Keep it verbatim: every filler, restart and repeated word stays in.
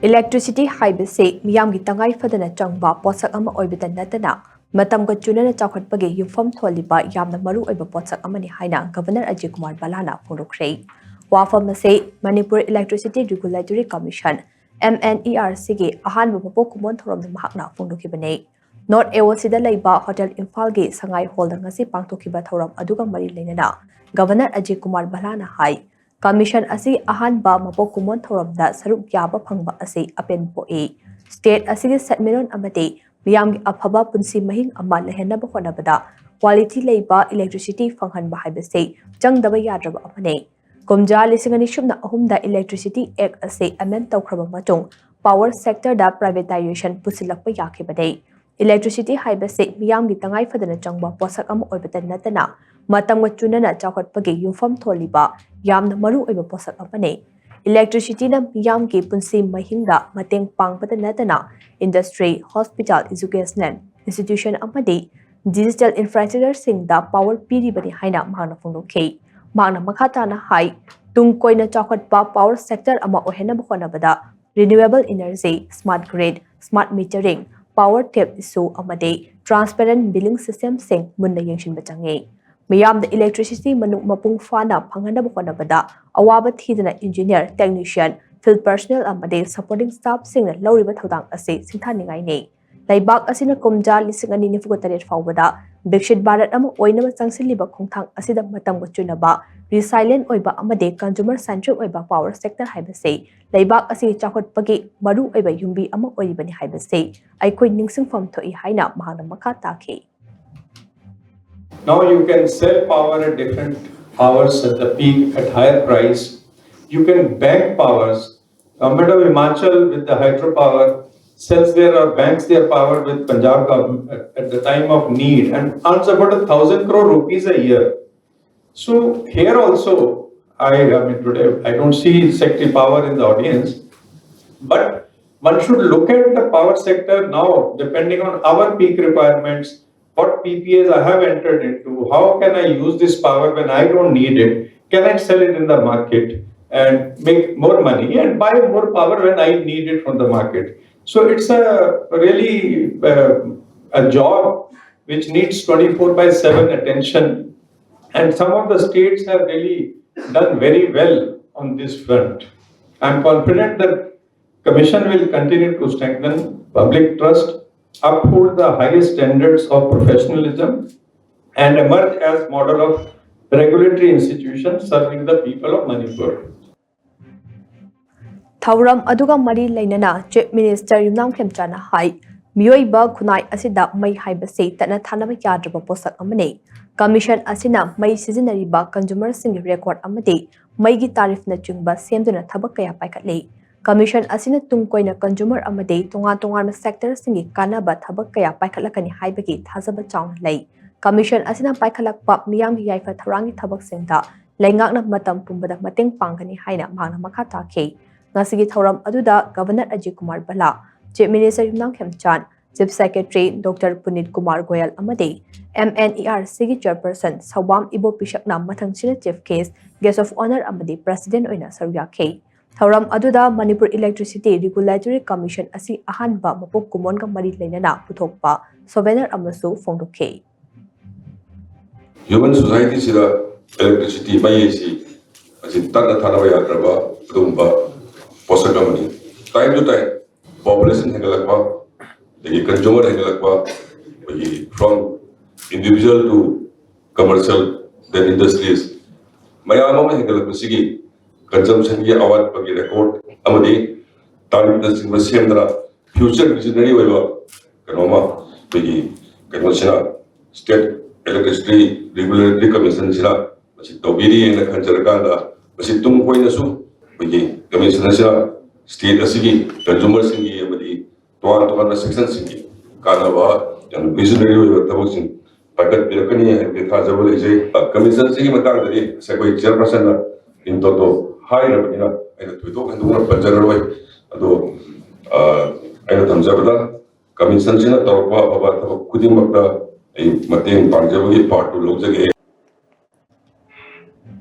Electricity ꯍꯥꯏꯕꯁꯤ ꯃꯤꯌꯥꯝꯒꯤ ꯇꯉꯥꯏ ꯐꯗꯅ ꯆꯪꯕ ꯄꯣꯠꯁꯛ ꯑꯃ ꯑꯣꯏꯕꯇ ꯅꯠꯇꯅ, ꯃꯇꯝꯒ ꯆꯨꯅꯅ ꯆꯥꯎꯈꯠꯄꯒꯤ ꯌꯨꯝꯐꯝ ꯊꯣꯜꯂꯤꯕ ꯌꯥꯝꯅ ꯃꯔꯨ ꯑꯣꯏꯕ ꯄꯣꯠꯁꯛ ꯑꯃꯅꯤ ꯍꯥꯏꯅ ꯒꯚꯔꯅꯔ ꯑꯖꯌ ꯀꯨꯃꯥꯔ ꯚꯜꯂꯥꯅ ꯐꯣꯡꯗꯣꯛꯈ꯭ꯔꯦ꯫ ꯋꯥꯐꯝ ꯑꯁꯤ Manipur Electricity Regulatory Commission, M N E R C ꯒꯤ ꯑꯍꯥꯟꯕ ꯃꯄꯣꯛ ꯀꯨꯝꯑꯣꯟ ꯊꯧꯔꯝꯗ ꯃꯍꯥꯛꯅ ꯐꯣꯡꯗꯣꯛꯈꯤꯕꯅꯤ꯫ North A O C ꯗ ꯂꯩꯕ ꯍꯣꯇꯦꯜ ꯏꯝꯐꯥꯜꯒꯤ ꯁꯉꯥꯏ ꯍꯣꯜꯗ ꯉꯁꯤ ꯄꯥꯡꯊꯣꯛꯈꯤꯕ ꯊꯧꯔꯝ ꯑꯗꯨꯒ ꯃꯔꯤ ꯂꯩꯅꯅ ꯒꯚꯔꯅꯔ ꯑꯖꯌ ꯀꯨꯃꯥꯔ ꯚꯜꯂꯥꯅ ꯍꯥꯏ, ꯀꯃꯤꯁꯟ ꯑꯁꯤ ꯑꯍꯥꯟꯕ ꯃꯄꯣꯛ ꯀꯨꯝꯑꯣꯟ ꯊꯧꯔꯝꯗ ꯁꯔꯨꯛ ꯌꯥꯕ ꯐꯪꯕ ꯑꯁꯤ ꯑꯄꯦꯟꯕ ꯄꯣꯛꯏ꯫ ꯁ꯭ꯇꯦꯠ ꯑꯁꯤꯒꯤ ꯁꯦꯟꯃꯤꯠꯂꯣꯟ ꯑꯃꯗꯤ ꯃꯤꯌꯥꯝꯒꯤ ꯑꯐꯕ ꯄꯨꯟꯁꯤ ꯃꯍꯤꯡ ꯑꯃ ꯂꯩꯍꯟꯅꯕ ꯍꯣꯠꯅꯕꯗ quality ꯂꯩꯕ electricity ꯐꯪꯍꯟꯕ ꯍꯥꯏꯕꯁꯤ ꯆꯪꯗꯕ ꯌꯥꯗ꯭ꯔꯕ ꯑꯃꯅꯤ꯫ ꯀꯨꯝꯖꯥ ꯂꯤꯁꯤꯡ ꯑꯅꯤ ꯁꯨꯞꯅ ꯑꯍꯨꯝꯗ Electricity Act ꯑꯁꯤ amend ꯇꯧꯈ꯭ꯔꯕ ꯃꯇꯨꯡ power sector ꯗ privatization ꯄꯨꯁꯤꯜꯂꯛꯄ ꯌꯥꯈꯤꯕꯅꯤ꯫ Electricity ꯍꯥꯏꯕꯁꯤ ꯃꯤꯌꯥꯝꯒꯤ ꯇꯉꯥꯏ ꯐꯗꯅ ꯆꯪꯕ ꯄꯣꯠꯁꯛ ꯑꯃ ꯑꯣꯏꯕꯇ ꯅꯠꯇꯅ, ꯃꯇꯝꯒ ꯆꯨꯅꯅ ꯆꯥꯎꯈꯠꯄꯒꯤ ꯌꯨꯝꯐꯝ ꯊꯣꯜꯂꯤꯕ ꯌꯥꯝꯅ ꯃꯔꯨ ꯑꯣꯏꯕ ꯄꯣꯠꯁꯛ ꯑꯃꯅꯤ꯫ Electricity ꯅ ꯃꯤꯌꯥꯝꯒꯤ ꯄꯨꯟꯁꯤ ꯃꯍꯤꯡꯗ ꯃꯇꯦꯡ ꯄꯥꯡꯕꯇ ꯅꯠꯇꯅ, industry, hospital, educational institution ꯑꯃꯗꯤ digital infrastructure ꯁꯤꯡꯗ power ꯄꯤꯔꯤꯕꯅꯤ ꯍꯥꯏꯅ ꯃꯍꯥꯛꯅ ꯐꯣꯡꯗꯣꯛꯈꯤ꯫ ꯃꯍꯥꯛꯅ ꯃꯈꯥ ꯇꯥꯅ ꯍꯥꯏ, ꯇꯨꯡ ꯀꯣꯏꯅ ꯆꯥꯎꯈꯠꯄ power sector ꯑꯃ ꯑꯣꯏꯍꯟꯅꯕ ꯍꯣꯠꯅꯕꯗ renewable energy, smart grid, smart metering, power theft issue ꯑꯃꯗꯤ transparent billing system ꯁꯤꯡ ꯃꯨꯟꯅ ꯌꯦꯡꯁꯤꯟꯕ ꯆꯪꯏ꯫ ꯃꯤꯌꯥꯝꯗ electricity ꯃꯅꯨꯡ ꯃꯄꯨꯡ ꯐꯥꯅ ꯐꯪꯍꯟꯅꯕ ꯍꯣꯠꯅꯕꯗ ꯑꯋꯥꯕ ꯊꯤꯗꯅ engineer, technician, field personnel ꯑꯃꯗꯤ supporting staff ꯁꯤꯡꯅ ꯂꯧꯔꯤꯕ ꯊꯧꯗꯥꯡ ꯑꯁꯤ ꯁꯤꯡꯊꯥꯅꯤꯡꯉꯥꯏꯅꯤ꯫ ꯂꯩꯕꯥꯛ ꯑꯁꯤꯅ ꯀꯨꯝꯖꯥ ꯂꯤꯁꯤꯡ ꯑꯅꯤ ꯅꯤꯐꯨ ꯇꯔꯦꯠ ꯐꯥꯎꯕꯗ ꯕꯤꯛꯁꯤꯠ ꯚꯥꯔꯠ ꯑꯃ ꯑꯣꯏꯅꯕ ꯆꯪꯁꯤꯜꯂꯤꯕ ꯈꯣꯡꯊꯥꯡ ꯑꯁꯤꯗ ꯃꯇꯝꯒ ꯆꯨꯅꯕ resilient ꯑꯣꯏꯕ ꯑꯃꯗꯤ consumer centric ꯑꯣꯏꯕ power sector ꯍꯥꯏꯕꯁꯤ ꯂꯩꯕꯥꯛ ꯑꯁꯤꯒꯤ ꯆꯥꯎꯈꯠꯄꯒꯤ ꯃꯔꯨ ꯑꯣꯏꯕ ꯌꯨꯝꯕꯤ ꯑꯃ ꯑꯣꯏꯔꯤꯕꯅꯤ ꯍꯥꯏꯕꯁꯤ ꯑꯩꯈꯣꯏ ꯅꯤꯡꯁꯤꯡꯐꯝ ꯊꯣꯛꯏ ꯍꯥꯏꯅ ꯃꯍꯥꯛꯅ ꯃꯈꯥ ꯇꯥꯈꯤ꯫ Now you can sell power at different hours at the peak at higher price. You can bank powers. Government of Himachal with the hydropower sells their or banks their power with Punjab government at the time of need and earns about a thousand crore rupees a year. So here also, I, I mean today I don't see Shakti Power in the audience, but one should look at the power sector now depending on our peak requirements, what P P As I have entered into, how can I use this power when I don't need it? Can I sell it in the market? and make more money and buy more power when I need it from the market. So it's a really uh, a job which needs twenty-four by seven attention, and some of the states have really done very well on this front. I'm confident that Commission will continue to strengthen public trust, uphold the highest standards of professionalism, and emerge as model of regulatory institutions serving the people of Manipur. ꯊꯧꯔꯝ ꯑꯗꯨꯒ ꯃꯔꯤ ꯂꯩꯅꯅ Chief Minister ꯌꯨꯝꯅꯥꯝ ꯈꯦꯝꯆꯥꯟꯅ ꯍꯥꯏ, ꯃꯤꯑꯣꯏꯕ ꯈꯨꯟꯅꯥꯏ ꯑꯁꯤꯗ ꯃꯩ ꯍꯥꯏꯕꯁꯤ ꯇꯠꯅ ꯊꯥꯅꯕ ꯌꯥꯗ꯭ꯔꯕ ꯄꯣꯠꯁꯛ ꯑꯃꯅꯤ꯫ Commission ꯑꯁꯤꯅ ꯃꯩ ꯁꯤꯖꯤꯟꯅꯔꯤꯕ consumerꯁꯤꯡꯒꯤ record ꯑꯃꯗꯤ ꯃꯩꯒꯤ tariffꯅꯆꯤꯡꯕ ꯁꯦꯝꯗꯨꯅ ꯊꯕꯛ ꯀꯌꯥ ꯄꯥꯏꯈꯠꯂꯤ꯫ Commission ꯑꯁꯤꯅ ꯇꯨꯡ ꯀꯣꯏꯅ consumer ꯑꯃꯗꯤ ꯇꯣꯉꯥꯟ ꯇꯣꯉꯥꯟꯕ sectorꯁꯤꯡꯒꯤ ꯀꯥꯟꯅꯕ ꯊꯕꯛ ꯀꯌꯥ ꯄꯥꯏꯈꯠꯂꯛꯀꯅꯤ ꯍꯥꯏꯕꯒꯤ ꯊꯥꯖꯕ ꯆꯥꯎꯅ ꯂꯩ꯫ Commission ꯑꯁꯤꯅ ꯄꯥꯏꯈꯠꯂꯛꯄ ꯃꯤꯌꯥꯝꯒꯤ ꯌꯥꯏꯐ ꯊꯧꯔꯥꯡꯒꯤ ꯊꯕꯛꯁꯤꯡꯗ ꯂꯩꯉꯥꯛꯅ ꯃꯇꯝ ꯄꯨꯝꯕꯗ ꯃꯇꯦꯡ ꯄꯥꯡꯒꯅꯤ ꯍꯥꯏꯅ ꯃꯍꯥꯛꯅ ꯃꯈꯥ ꯇꯥꯈꯤ꯫ ꯉꯁꯤꯒꯤ ꯊꯧꯔꯝ ꯑꯗꯨꯗ Governor Ajit Kumar ꯚꯜꯂꯥ, Chief Minister ꯌꯨꯝꯅꯥꯝ ꯈꯦꯝꯆꯥꯟ, Chief Secretary Doctor ꯄꯨꯅꯤꯠ Kumar Goyal ꯑꯃꯗꯤ MNERCꯒꯤ Chairperson ꯁꯧꯕꯥꯝ ꯏꯕꯣꯄꯤꯁꯛꯅ ꯃꯊꯪꯁꯤꯠꯅ Chief Guest, Guest of Honour ꯑꯃꯗꯤ President ꯑꯣꯏꯅ ꯁꯔꯨꯛ ꯌꯥꯈꯤ꯫ ꯊꯧꯔꯝ ꯑꯗꯨꯗ Manipur Electricity Regulatory Commission ꯑꯁꯤ ꯑꯍꯥꯟꯕ ꯃꯄꯣꯛ ꯀꯨꯝꯑꯣꯟꯒ ꯃꯔꯤ ꯂꯩꯅꯅ ꯄꯨꯊꯣꯛꯄ souvenir ꯑꯃꯁꯨ ꯐꯣꯡꯗꯣꯛꯈꯤ꯫ Human societyꯁꯤꯗ electricity ꯃꯩ ꯑꯁꯤ ꯑꯁꯤ ꯇꯠꯅ ꯊꯥꯅꯕ ꯌꯥꯗ꯭ꯔꯕ ꯑꯗꯨꯒꯨꯝꯕ ꯄꯣꯠꯁꯛ ꯑꯃꯅꯤ꯫ Time to time population ꯍꯦꯟꯒꯠꯂꯛꯄ, ꯑꯗꯒꯤ consumer ꯍꯦꯟꯒꯠꯂꯛꯄ, ꯑꯩꯈꯣꯏꯒꯤ from individual to commercial, then industries, ꯃꯌꯥꯝ ꯑꯃ ꯍꯦꯟꯒꯠꯂꯛꯄꯁꯤꯒꯤ consumptionꯒꯤ ꯑꯋꯥꯠꯄꯒꯤ record ꯑꯃꯗꯤ tariffꯅꯆꯤꯡꯕ ꯁꯦꯝꯗꯅ future visionary ꯑꯣꯏꯕ ꯀꯩꯅꯣꯃ ꯑꯩꯈꯣꯏꯒꯤ ꯀꯩꯅꯣꯁꯤꯅ, State Electricity Regulatory Commissionꯁꯤꯅ ꯃꯁꯤ ꯇꯧꯕꯤꯔꯤꯅ ꯈꯟꯖꯔꯀꯥꯟꯗ, ꯃꯁꯤ ꯇꯨꯡ ꯀꯣꯏꯅꯁꯨ ꯑꯩꯈꯣꯏꯒꯤ Commission ꯑꯁꯤꯅ state ꯑꯁꯤꯒꯤ consumerꯁꯤꯡꯒꯤ ꯑꯃꯗꯤ ꯇꯣꯉꯥꯟ ꯇꯣꯉꯥꯟꯕ sectionꯁꯤꯡꯒꯤ ꯀꯥꯟꯅꯕ ꯌꯥꯝꯅ visionary ꯑꯣꯏꯕ ꯊꯕꯛꯁꯤꯡ ꯄꯥꯏꯈꯠꯄꯤꯔꯛꯀꯅꯤ ꯍꯥꯏꯕꯒꯤ ꯊꯥꯖꯕ ꯂꯩꯖꯩ꯫ Commissionꯁꯤꯒꯤ ꯃꯇꯥꯡꯗꯗꯤ ꯉꯁꯥꯏ ꯑꯩꯈꯣꯏ Chairpersonꯅ in toto ꯍꯥꯏꯔꯕꯅꯤꯅ ꯑꯩꯅ ꯊꯣꯏꯗꯣꯛ ꯍꯦꯟꯗꯣꯛꯅ ꯄꯟꯖꯔꯔꯣꯏ꯫ ꯑꯗꯣ ꯑꯩꯅ ꯊꯝꯖꯕꯗ Commissionꯁꯤꯅ ꯇꯧꯔꯛꯄ ꯑꯐꯕ ꯊꯕꯛ ꯈꯨꯗꯤꯡꯃꯛꯇ ꯑꯩ ꯃꯇꯦꯡ ꯄꯥꯡꯖꯕꯒꯤ part ꯇꯨ ꯂꯧꯖꯒꯦ꯫